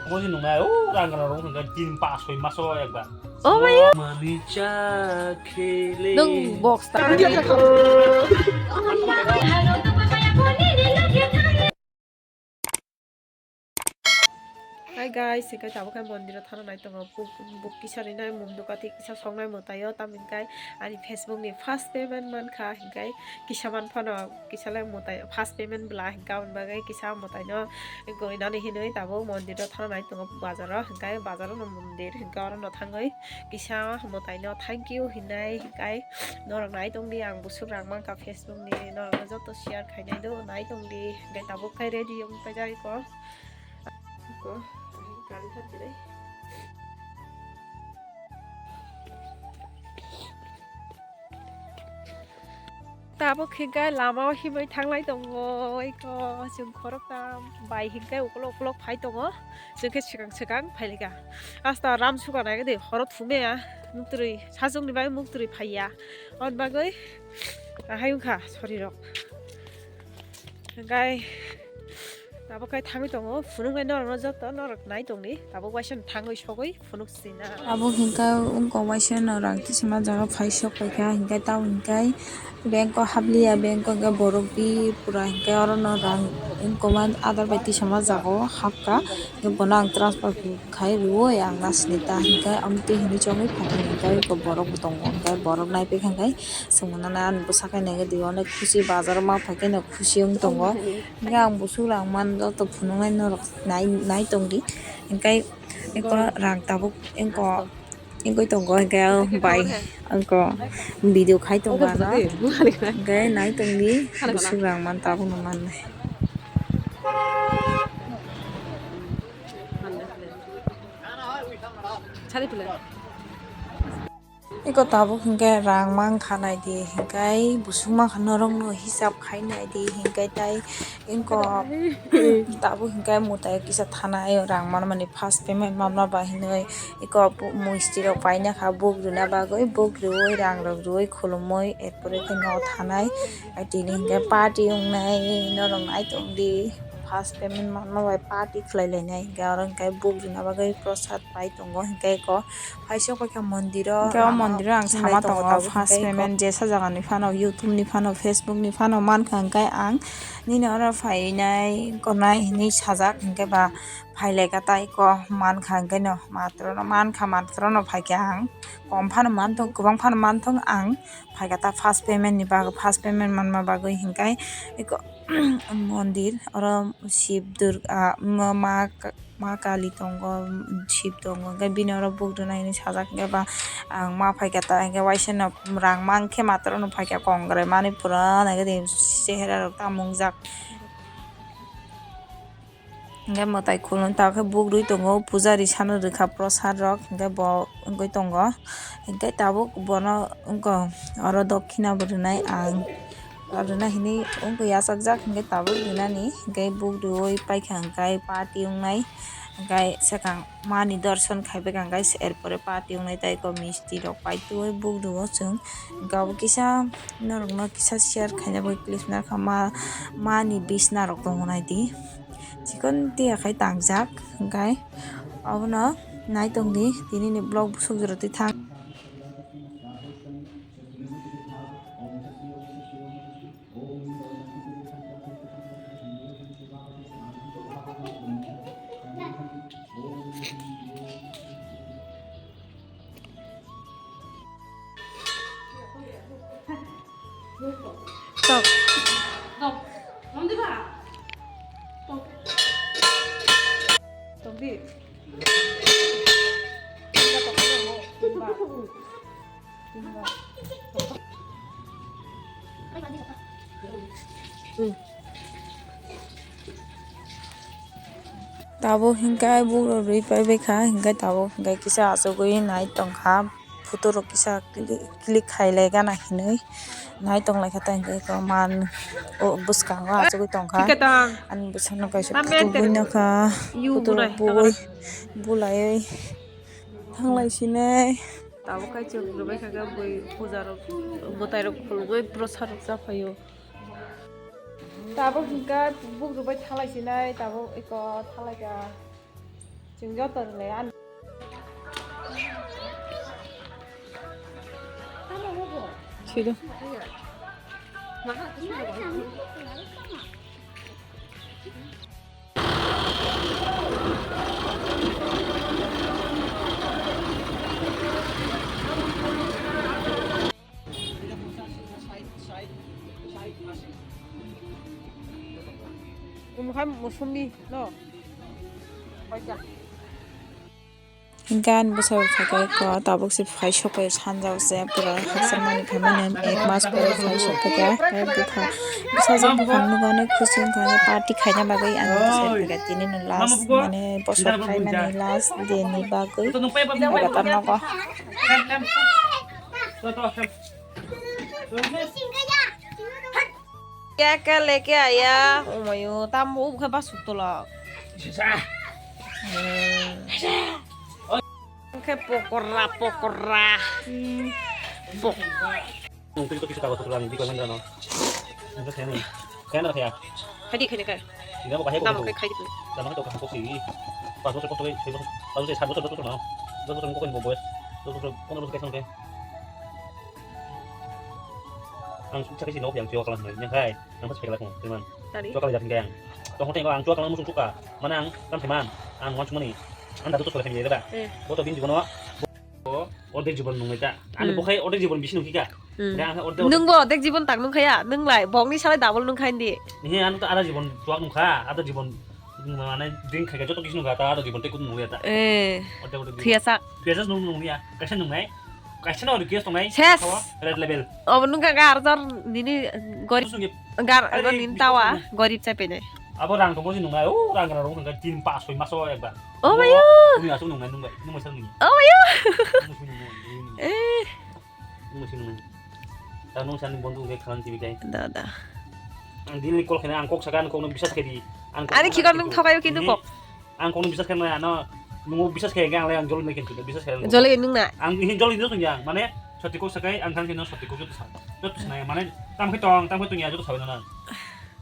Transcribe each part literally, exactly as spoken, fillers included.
Mo si nungnai, o rang rang rong hwnka tin pas soi maso ekbar. Oh my God. Mani cha khele. Nung box ta. Hi guys, hingke tabuk khe mondiro thana nai tongo. Buk, buk kisa rinai mum dukati kisa songnai mwtaio, tamni hingke ani Facebook ni first payment mankha, hingke kisa man phano kisa le mwtai first payment bwla hingke aboni bagwi kisa mwtaino goinani hinwi tabuk mondiro thana nai tongo bazaro, hingke bazaro no mondir hingke oro no thangwi kisa mwtaino thank you hinai hingke norok nai tongdi, ang busuk rang mankha Facebook ni, norok no joto share khainai do nai tongdi, hingke tabuk khe ready wng paijak iko. Iko, gari thang chilai. Tabuk hingke lama o himwi thanglai tongo, iko chwng khoroktham bai hingke ukulok ukulok phai tongo, chwng khe swkang swkang phailaikha. Asta ram suka nai de horot phumya muktwrwi sajwkni bai muktwrwi phaiya, hwn bagwi ahai wngkha sorirok. Hingke tabuk khe thangwi tongo, phunuknai norokno joto norok nai tongdi, tabuk waisa thangwi sogwi phunuk sina. Tabuk hingke wngkha waisa no rang tisima jaga phai sok paikha, hingke tamo hingke bank o hapliya, bank o hingke borok bi pura hingke oro no rang wngkoma adar bai tisima jaga o hapkha, hingke bono ang transfer khai rwui ang nasini ta hingke amtwi hinui chongwi phaikha, hingke borok bo tongo, hingke borok naipaikha hingke. Chwng mwnana ani bwsa khe naiwi di onek khusi bazar o ma phai khe no khusi wng tongo. Hingke ang busuk rang man joto phunuknai norok nai, nai tongdi. Hingke eko rang tabuk engko wngwi tongo, hingke ang bai engko video khai tongo ano. Hingke nai tongdi busuk rang man tabuk no mannai. Eko tabuk hingke rang mankha naidi, hingke busuk mankha norokno hisab khai naidi, hingke tai engko tabuk hingke mwtai kisa thana ayo rang manmani first payment manma bai hinui eko misti rok paina kha buk rwna bagwi, buk rwui rang rok rwui khulumui er pore khe no thanai, tini hingke party wngnai norok nai tongdi first payment manma bai party khlai lainai hingke oro hingke buk rwna bagwi prosad pai tongo hingke eko. Paisok paikha mondiro. Hingke o lama mondiro ang thumlai sama tongo tongo, tabuk first hingke payment jesa jagani phano, YouTube ni phano, Facebook ni phano mankha, hingke ang nini oro phainai, gonai hinui sajak, hingke ba phailaika tai ko mankha, hingke no matrono mankha, matrono phaikha ang. Kom phano manthok, kwbang phano manthok ang phaikha ta first payment ni bagwi, first payment manma bagwi, hingke eko mondir oro Shib Durga, ma, ma, Ma Kali tongo, Shib tongo, hingke bini oro buk rwna hinui sajak, hingke ba ang ma phaikha ta, hingke waisa no rang mankhe matwrwno phaikha kongrai manwi pura naikhe de chehera rok ta mungjak. Hingke mwtai khulum ta khe buk rwi tongo, pujari sano rwkha prosad rok, hingke bo wngwi tongo. Hingke tabuk bono wngkha oro dokhina bo rwnai ang, rwna hinui wngkha yachakjak, hingke tabuk rwnani hingke buk rwui paikha, hingke party wngnai, hingke swkang mani dorson khaibaikha, hingke er pore party wngnai tei eko misti rok paitugwi buk rwo chwng, hingke abo kisa norokno kisa share khaina bagwi clip narwkha, ma, mani bisna rok tongo naidi. Chikon tiya khai tangjak, hingkai abono nai tongdi, tini ni vlog busuk jora twi thang. Tok. Tok. Tok di. Tabuk hingke buk rok rwi paibaikha, hingke tabuk hingke kisa achugwi nai tongkha, photo rok kisa click, click khailai gana hinwi nai tonglaikha, tei hingke eko man o bwskango achugwi tongkha. Ani bwskango kaisa photo bui nokha, photo rok bui bulaiwi thanglai sinai. Tabuk khe chwng rwbaikha khe bui puja rok, mwtai rok khulugwi bwsa rok cha phaio. Tabuk hingkha buk rwbai thalai sinai, tabuk eko thalai ka. Chwng joto rwlai ani. Sido. Umkha musumbi no. Gan bwsai phaikha tabuk se phai sokpai sanjao se pura haksa mani phaimani ek mas pore phai sokphaikha. Bwkha bwsajwk buphang nukgo ani khusi wngkha party khaina bagwi ang bwsai phaikha tini no last mane bosor phaimani last day ni bagwi. Bwkha ta nogo. Kya kya leke aya? Omayo, tambo ubukhe basuk tolok. Khe pokora, pokora. Hmm. Pok- Nung tuli to kisu kago tuklang di ko nang no. Nung khe ni. Kaya na kaya. Khai di, khai di, khai. Ina mo kahai ko. Tamo khai di. Tamo to kahai ko si. Pas bosor, pas bosor, pas bosor, pas bosor, sat bosor, dos bosor no. Dos bosor ko ko boyos. Dos bosor, pondro bosor kaisa nung khe. Ang suksa khe si no yang chua kalang nang khai. Ang pas pekla kong teman. Tari. Chua kalang jating kaya. Tong hote ang chua kalang musung suka. Mana ang kan teman. Ang wan chumani. Ang datu to sore khe ni da. Eh. Bo to bin jibono. Bo ordek jibon nung ta. Ani Hmm. Bo khai ordek jibon bisi nung kha. Hmm. Da ang ordek. Nung bo ordek jibon tak nung khaya. Nung lai bongni salai double nung khain di. Ni ang to ada jibon chua nung kha. Ada jibon mane drink khai joto kisi nung kha ta ada jibon te kun nung ya ta. Eh. Ordek ordek jibon. Thiya sak. Thiya sak nung nung ya. Kaisa nung nai. Kaisa no request tongnai. Ses. Red label. Obo nungkha ga arjar nini gorib. Gar nini tawa gorib chai pene. Abo rang tongbo si nungnai. O rang rang rong kha tin pas soi maso ekbar. O mayo. Uni asu nungnai nungbai. Nungbai sa nungi. O mayo. Nungbai sa nungnai. Eh. Nungbai sa nungnai. Ta nung sani bondu ke khalan tibi kai. Da da. Ang dini call khena ang kok saka ang kok no bisas kedi. Ani khikor nung thokayo kintu kok. Ang kono bisas khe maya, ano, nungo bisas khe, ang lai ang joli nai kintu, bisas khe. Joli nung na? Ang ini joli nung ya, mane, soti kok sakai, ang thang khe no soti kok joto sa, joto sa nai, mane, tam khe tong, tam khe tong ya, joto sa nai.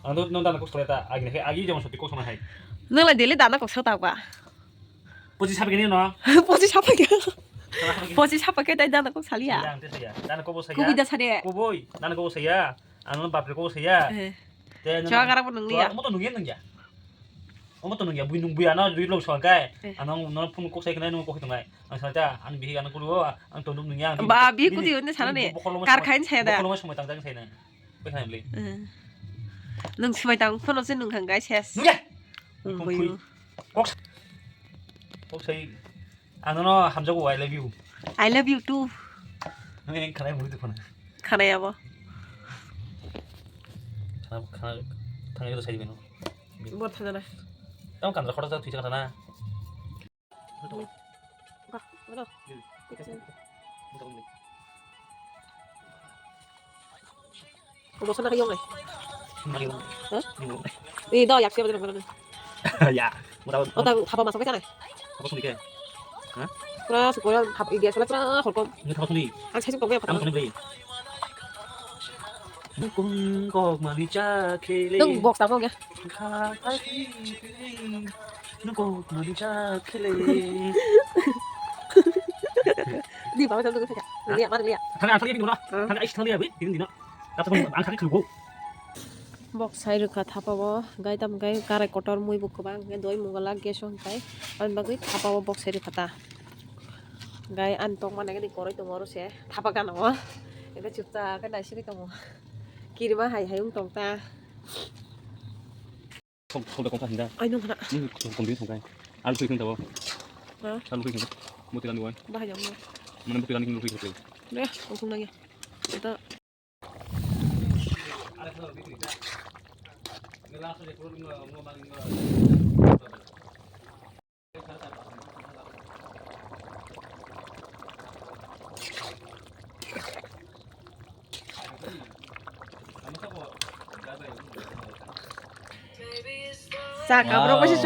Ang to, no dana kok sa ta, agi khe, agi jong soti kok sa nai. Nung lai daily dana kok sa ta ba? Pochi sa khe no? Pochi sa khe. Pochi sa khe tai dana kok sa liya. Ang te sa ya, dana kok bo sa ya. Kubui da sa de. Kubui, dana kok bo sa ya. Ang no bapre kok bo sa ya. Eh. Te no. Chua gara bo nung liya. Mo to nung ya, nung ya. Omo to nungya, bui nung bui ano dui lok song kai. Eh. Ano no phone kok sai khnai nung kok tongnai. Ang sa ta, ang bihi ano kuru, ang to nung nungya. Ba, bihi kuti unde sana ne. Kar khain saya da. Bokholo mo somoi tang tang sai na. Bai khnai bli. Eh. Nung somoi tang phone se nung khang kai ses. Nungya. Nung bui. Kok. Kok sai. Ano no hamjago, I love you. I love you too. Nung yang khnai bui tu phone. Khanai abo. Khana, khana, thangwi rw sai bino. Bo thangana. Tamo kandra khota thwi thangana. Ka, ro. Bo sana kayong ai. Hah? Ni do yak siapa tu? Ya, mura. Ota thapa masuk ke sana. Apa sih ke? Hah? Pura sekolah thap ide sana pura horkom. Ini thapa sini. Ang sai kok ya. Thapa sini beli. Nukung kok mani cha khele. Nung box tamo ya. Nukung mani cha khele. Di bawah sana tu saya. Lihat mana lihat. Thangwi ang thangwi bini ulo. Hmm. Thangwi ais thangwi abi, bini dino. Kata pun ang thangwi khulugo. Bok sai rwkha thapa o, gai tam gai karai kotor mui bo kwbang, doi mungala gas o hwnkhai, aboni bagwi thapa o bok sai rwkha ta. Gai ani tongma nai gani koroi tongo oro se, thapa gana o. Ega chukcha khe naisigwi tongo. Kirima hai hai wng tong ta. Sok, sok da kongsa hinda. Ai, nung hana. Nung sok kong ding songkai. Alu sui sung tabo. Ha? Alu sui sung. Muti lani wai. Bahai jam mo. Mana muti lani sung sui sung. Be, kong sung lagi. Ito. Sa kabrok bai se.